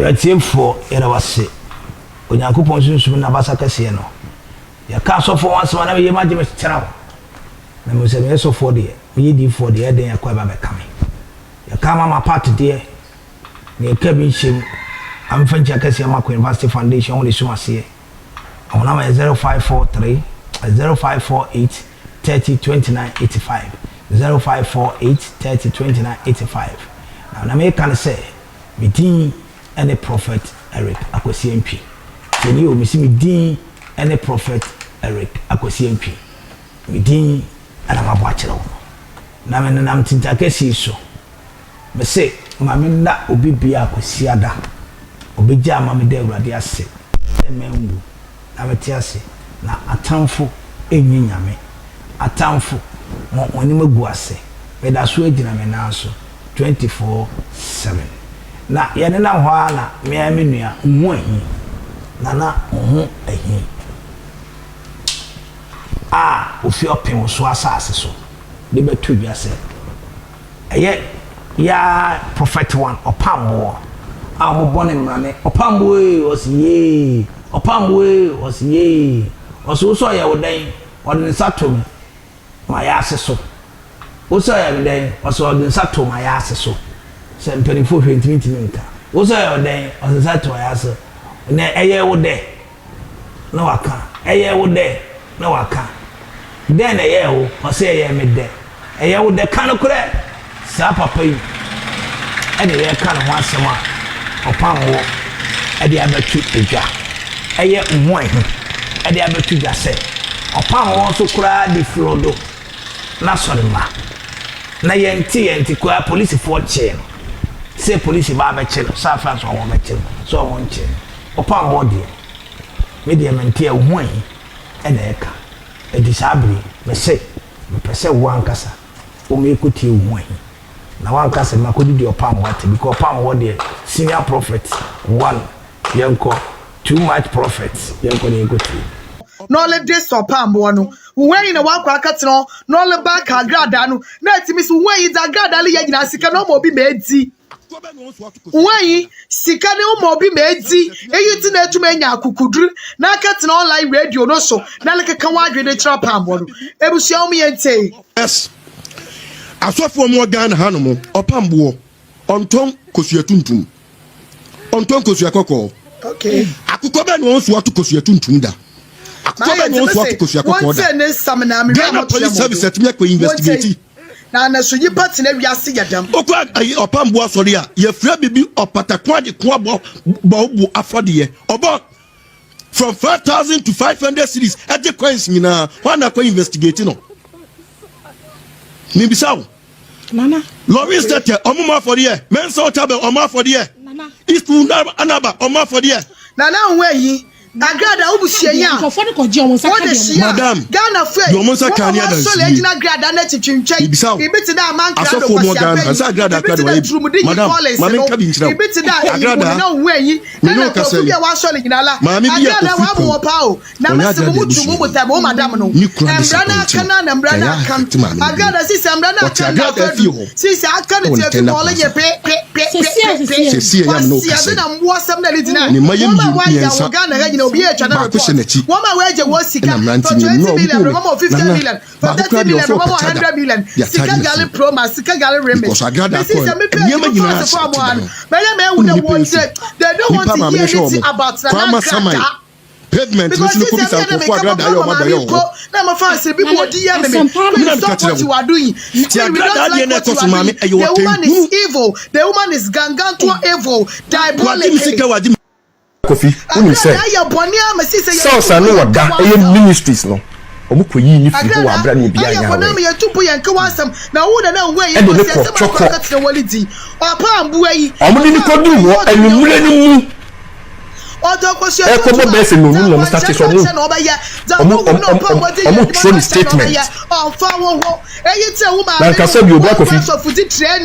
Yɛn atiefoɔ, yɛda wo ase. Onyankopɔn Sunsum ne N'abasa kɛseɛ no. Yɛka asɔfoɔ ho asɛm a, na me yam agye me kyerɛw. Na mehu sɛ meyɛ sɔfoɔ deɛ, meyɛ diyifoɔ deɛ, ɛyɛ den ɛkɔ ɛba bɛka me. Yɛka Mama Pat deɛ, na yɛka bi nhyɛ mu. Amfa nkyia kɛseɛ ma Queen Vasti Foundation, wɔn na ɛsum aseɛ. Wɔn nama yɛ 0543 0548 30 29 85 0548 30 29 85. Na na meka ne sɛ, me din ne Prophet Eric Akwasi Antwi. Tie nie o, mese me din ne Prophet Eric Akwasi Antwi. Me din na mabɔ akyerɛ wo no. Na menenam ntintan kɛseɛ yi so. Mese ma me nna obi bia Kwasiada ɔbɛgya ama meda Awurade ase sɛ manwu na mete ase na atamfo ɛnyɛ Nyame atamfo mo mo anim agu ase meda so agyina me nan so 24/7 na yɛnenam hɔ ara na me ara me nua wo ho ahi Nana wo ho ahi a ofi ɔpem wo so asase so de bɛto dwa sɛ Ɛyɛ yaa prophet one ɔpam boɔ a ɔmo bɔ ne mmrane ɔpam boɔ ee ɔsi yee ɔpam boɔ ee ɔsi yee ɔsi wosɛ ɔyɛ wo dɛn ɔde ne nsa to me ma yɛ ase so wosɛ ɔyɛ me dɛn ɔsɛ ɔde nsa to ma yɛ ase so sɛ mpanyinfoɔ hwɛ ntumi ntumi nka wosɛ ɔyɛ wo dɛn ɔde nsa to ma yɛ ase na ɛyɛ wo dɛ. Na waka. Ɛyɛɛ wo dɛ? Na waka. Dɛn na ɛyɛɛ wo? Ɔse ɛyɛɛ me dɛ. Ɛyɛ wo dɛ? Ka nokorɛ! Saa papa yi ɛna yɛreka ne ho asɛm a ɔpam wo de abɛto dwa. Ɛyɛ nhoahi de abɛto dwa sɛ ɔpam wo nso koraa de firi n'asɔremma. Na yɛnte yɛnte koraa polisifoɔ kyee no. Sɛ polisi ba abɛkye no, sɛ afei nso wɔbɛkye no, sɛ wɔnkyee no. Ɔpammɔɔ deɛ, me deɛ mente a, wo ho ahi na ɛka. Enti saa bere yi, mese, mepɛ sɛ wo ankasa wo ma yɛkɔtie wo ho ahi. Na woanka sɛ makɔdidi ɔpammɔɔ ate, because ɔpammɔɔ deɛ, senior prophet one, yɛnkɔ, too much prophet, yɛnkɔ na yɛnkɔtie. Na ɔle de sɔ ɔpammɔɔ no, wo ho ahi na woakɔ akɛtena hɔ, na ɔle ba aka agradaa no, na atumi so wo ho ahi dza agradaa le yɛ nyinaa sika na ɔma obi ma edzi. Woayi sika ne wo ma obi ma edzi. Iyi ntsi na etum enya akokodur na akɛtsena online radio no so na elekeka w'adwen de kyerɛ ɔpambɔ no. Ebusua hom yɛntsie. Yes asɔfoɔ mo wɔ Ghana ha nom ɔpam boɔ ɔntɔn kosua tuntum ɔntɔn kosua kɔkɔɔ Okay. akokɔ bɛn na wɔn so ato kosua tuntum da akokɔ Mayɛ bɛn na dze wɔn so mese ato kosua kɔkɔɔ da wontsee ne nsɛm na mewie a Ghana mɔtoa police mo service do. atumi akɔ Wontsee investigate na na so nyimpa tsena wiase yɛ dɛm. Wokɔ ayi ɔpambo asɔre a, yɛfrɛ biribi ɔpatako ade ko abɔ bɔ bo afɔdeɛ. Ɔbɔ from 5,000 to 500 cedis ɛgye coins nyinaa. Hwan na akɔ investigate no? Mebisa wo. Nana. Lawrence Tete, ɔmo ma afɔdeɛ. Mensah Otabil, ɔmo afɔdeɛ. Nana. Eastwood Anaba, ɔmo afɔdeɛ. Nana ho ahi. Agrada wo busuanyi a Nkurɔfoɔ no kɔgye wɔn nsa ka wode deɛ wɔn. hyia Madam, Ghanafo deɛ ei, wɔn nsa wɔn ka a ne wɔasɔre adansie. agyina agrada no akyi twentwɛn, Mebisa wo, ibi te dɛ Aman Krado asɔfoɔ mu wɔ Ghana, Kwasi ansa Apanyin, agrada ibi akra te de dɛ wɔayɛ bi. Turumudinyi Madam, Collins ma no, menka bi nkyerɛ wo. ibi te dɛ Aheyimu Agrada, no na ohu enyi, me ne ɛna wo kasa nkurɔfo bi yi, a wɔasɔre nyina la, maame bi a agrada ɔfiri wɔabo kurom, wɔ paa o, Na ɔnyɛ mese mo agrada mo tu mo abusuani, botae mo madam no ne kunu mmra no adisappoint aka no, no na mmra no ɛyɛ a aka affect maame no bio. agrada sisi mmra no Ɔte aka no agrada akɔ fie adu hɔ sisi aka no ɛwɔ ti ne afi tender ma ɔle plaza. nyɛ pe pe pe pe Sesia pe pe sesia. Seesei ɛyɛ a me ne wo kwasi kasa ade yi, na mmoa sɛm na ɛde gyina ne mma yɛ wɔn a mmienu, wɔayɛ mmiɛnsa, wɔ Ghana ha nyina obi atwa na baako report hyɛ n'akyi, wɔn a wɔagye wɔn sika ɛna mmerante for mmienu 20 na million wɔbobɔ me. wɔn a 50 Nana, million for baako 30 koraa deɛ million ɔsɛ wɔn ɔpɛ a charger 100 million de sika akyagye ne gale phone. proma sika gale remix Because agrada mesi kɔɛ sɛ no, mepɛ nneɛma adwuma nyinaa fast ahyɛ fo te amoa da no no. bɛyɛ ma ehu Wonim dɛ nipa wɔn nsu. kyerɛ they don't want Nipa to maame hear no hwɛ anything wɔn. about Nana Kwama Saman, Agrada. pavement no Because so no since kɔbisa every nkurɔfoɔ other agrada ayɛ me wɔn adɔeɛ wɔ mpo hɔ. na ma fans bi Nana mo di yɛ me me asɛmpa Me queen na meka stop kyerɛ what wo. you are doing Nti queen we agrada don't adeɛ like na what ɛkɔ you so are maame doing ɛyɛ the woman is ɔtɛnhunu. evil the woman is gangantoa evil Wagye me sika diabolically wagye me. Kofi, wonim sɛ agrada yɛ bɔne ama sisi yɛ cells a tu ne mpo yɛ wɔ nka da ɛyɛ w'asɛm ministries no, wɔn kɔ yii ne firi hɔ wɔ agrada abira ne obiara ayɛ nyɛ bɔne ama aware. yɛ tu mpo yɛ nka w'asɛm na wo na na nwa yi Ɛde ne kwasi kɔ asɛm akɔ twɔkɔ. akɔtena wɔle di ɔpa amboa yi Wɔn de ne ɔpa kɔ amboa duru yi hɔ ɔtu yɛ anwummerɛ no mu. Ɛrekɔbɔ bɛyɛ sɛ nnɔnum na wɔn starte sɛ wɔn wɔn wɔn wɔn wɔn twerɛ ne statement. Na nka sɛbi obra Kofi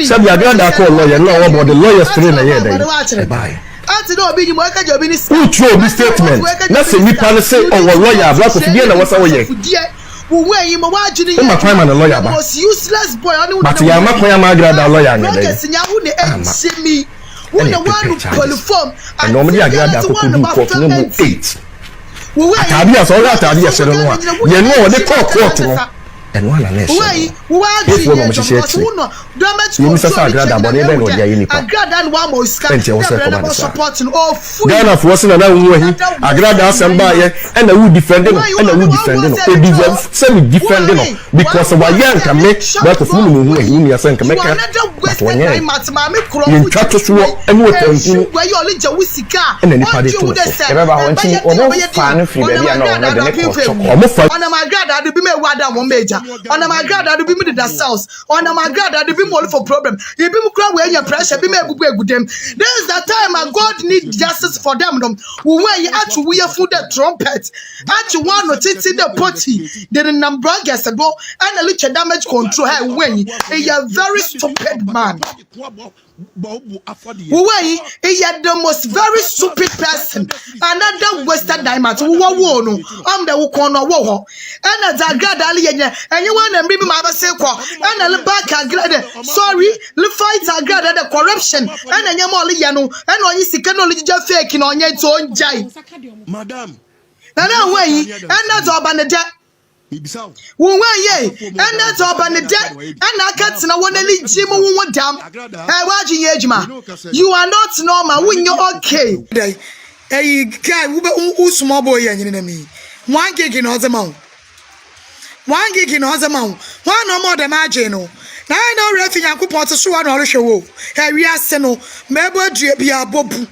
sɛbi Agradaa kɔɔ lawyer no na ɔwɔ bɔ ɔde lawyers tere na ɛyɛɛ dɛn ɛbaeɛ. Wotwerɛ obi statement na sɛ nipa no se ɔwɔ lawyer a Bra Kofi deɛn na ɛwɔ sɛ woyɛ? Woma kwan ma ne lawyer ba. But yɛamma kwan amma Agradaa lawyer anyɛ dɛn amma. Ɛna ɛpepɛ charges. Ɛna wɔn de agradaa kɔkɔduu court no mu 8. Ataade a sɛ ɔhwɛ ataade a ɛhyɛ no no a, deɛ ɛno a wɔde kɔɔ court no, ɛno ara na na ɛhyɛ no. Hefoɔ na wɔhyehyɛ akyire. Yɛmmisa sɛ agradaa bɔne bɛn na ɔde ayɛ nipa? Ɛnti ɛwɔ sɛ ɛkɔba no saa. Ghanafoɔ se Nana Nwoahi agradaa asɛm baayɛ ɛna wo defend no ɛna wo defend no. O deserve sɛ me defend no because wayɛ anka me Bɛkofo wo nim wo ho ahi wo nua sɛ anka mɛka but ɔnyɛɛ. Yɛntwa to soɔ ɛne ɔtanhunu ɛna nipa de to no so. Yɛbɛba hɔ nti wɔn faa no firi baabi a na ɔwɔ no de ne kɔɔ Twɔkɔ. Wɔn fa. Ɔnam agradaa do bi mu ewu ada wɔn egya. Ɔnam agradaa do bi mu deda cells. Ɔnam agradaa do bi mu ɔlefo problem. Ebi mu kura wɔanya pressure bi mu ebubu egu dɛm. This is the time a God need justice for them no. Wo ho ayi ato wo yafun dɛ trumpet. Ato wɔn ano tenten dɛ poti. De nenam bloggers do ɛna litwa damage control. Hey, wo ho ayi. Eyɛ very stupid man. Wowɔ yi, eyɛ the most very stupid person. Another wasted diamond. Wowɔ wo no, ɔm dɛ wo kɔn no wɔ hɔ. Ɛna dza agradaa le yɛ nyɛ, ɛnyɛ wɔn na mmiri bi ma abɛse kɔ. Ɛna le back agrada, sorry, le fight agrada dɛ corruption. Ɛna nyɛ ma ɔle yɛ no, ɛna ɔnye sika na ɔle gyigya fake na ɔnyɛ nti ɔngyae. Madam. Na na ho yi, ɛna dza ɔba ne dɛ. Wo ho yie ɛnɛ dza ɔba ne dɛ ɛna aka tena wɔn ani gye mu wo ho dam ɛ w'adwen yɛ adwuma you are not normal wo nyɛ okay. Dɛ eyi guy wo bɛ wo small boy yɛ nyina mi one gig na ɔdze ma wo one gig na ɔdze ma wo hwan na ɔma ɔdɛm adwen no na ayɛ na ɔwerɛ fi Nyankopɔn ɔtse soro hɔ na ɔrohwɛ wo ɛ wiase no ma ɛbɔ dua bi abɔ bu.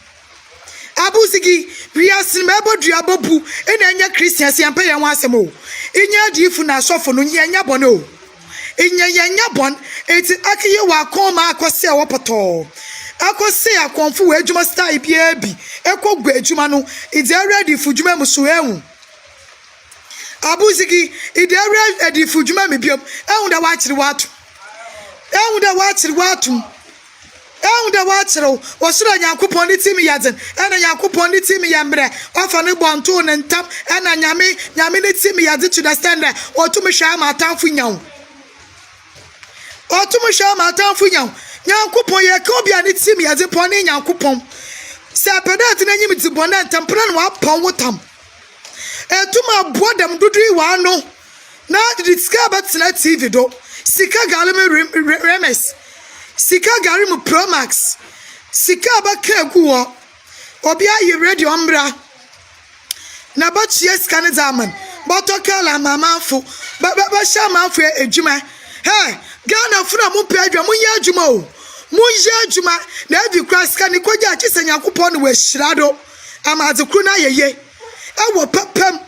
Abuzigi, wiase no ma ɛbɔ dua bɔ bu na ɛnyɛ Christian sɛ yɛmpɛ yɛn ho asɛm o. Nyɛ adiyifo na asɔfo no yɛnyɛ bɔne o. Nyɛ yɛnyɛ bɔn enti akeye wɔ akɔn ma akɔ sɛ wɔ pɔtɔɔ. Akɔ sɛ akɔnfo wɔ adwuma style biara bi ɛkɔ gu adwuma no idze awura adiyifo dwuma mu so ehu. Abuzigi, idze awura adiyifo dwuma mu biom ehu dɛ wɔakyere wo atom. Ehu dɛ wɔakyere wo atom. Ehu dɛ wɔakyerɛw, Ɔsor a Nyankopɔn ne tsir mu yɛ dzen, nna Nyankopɔn ne tsir mu yɛ mberɛ, ɔfa no bɔ ntoo ne ntam, nna Nyame, Nyame ne tsir mu yɛ dzen to the extent dɛ Otum hwɛ ama atamfo nya wo. Otum hwɛ ama atamfo nya wo. Nyankopɔn, yɛkã obi a ne tsir mu yɛ dzen paa, ɔno nye Nyankopɔn. Sɛ epɛ dɛ edze n'enyim dzi bɔn a, ntsɛmpara na ɔapɔn wo tam. Etum aboa dɛm dodow yi w'ano. Na de sika bɛtena TV do. Sika gari mu remix. Sika gari mu promax. Sika bɛka egu hɔ. Obi ayi radio mbra. Na bɛtua sika no dze ama no. Bɔtɔ kaar ama amanfo. Bɛhyɛ amanfo edwuma. Hey, Ghanafo na mompɛ adwuma, monyɛ adwuma o. Monyɛ adwuma. Na ebi koraa sika no ikogye a, gye sɛ Nyankopɔn na oehyira do ama adze kor no ayɛ yie. wɔ papa mu,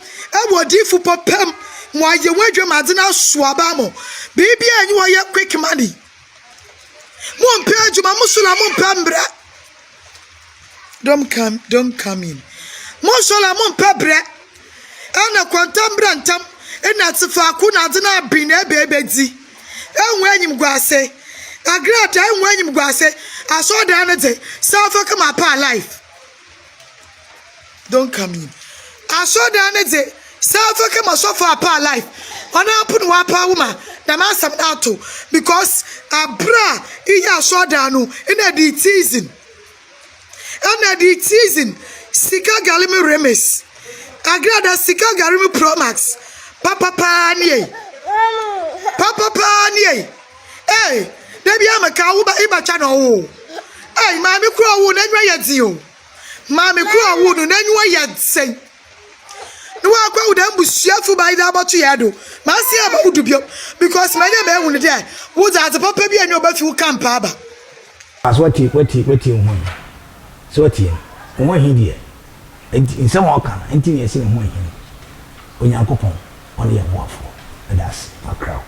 wɔ odiyifo papa mu, ma ɔayɛ ho edwuma ma adze no asow aba ama wo. Biribiara nnyi hɔ a ɔyɛ quick money. Mommpɛ edwuma, mo so na mommpɛ mbrɛ. Don't come, don't come in. Mo so na mommpɛ brɛ. Ɛna kwanta mbrɛ ntam, ɛna tse faako na adze no aben na ebe ebedzi. Ehu enyimguase. Agradaa ehu enyimguase. Asɔrdan no dze, san fa kama paa life. Don't come in. Asɔrdan ne dze, sɛ afa kama sɔfo apaa life, ɔno ara mpo na ɔapaa wo ma dɛm asɛm no ato because aber a eyɛ asɔrdan no nna edze teasing, nna edze teasing sika gari mu remix, agrada sika gari mu promax, papa paa nie, papa paa nie, ee, da biara meka wo ba ebɛtwa na ɔwo o, ei maame kor a ɔwo n'enyiwa yɛ dzen o. Maame kor a ɔwoo no n'enyiwa yɛ dzen na ɔakɔ awo dɛm mbusuafo ba yi dze abɔto hɛn do. Masan aba wo do bio because manya mehu no dɛ wo dze adze papa biara nnyi obefi wo camp aba. So wate wate wate wo ho ahi? So wate wo ho ahi deɛ? Enti nsɛm a ɔka no, enti na yɛse ne ho ahi no. Onyankopɔn, ɔne yɛn boafoɔ. Meda ase, makra wo.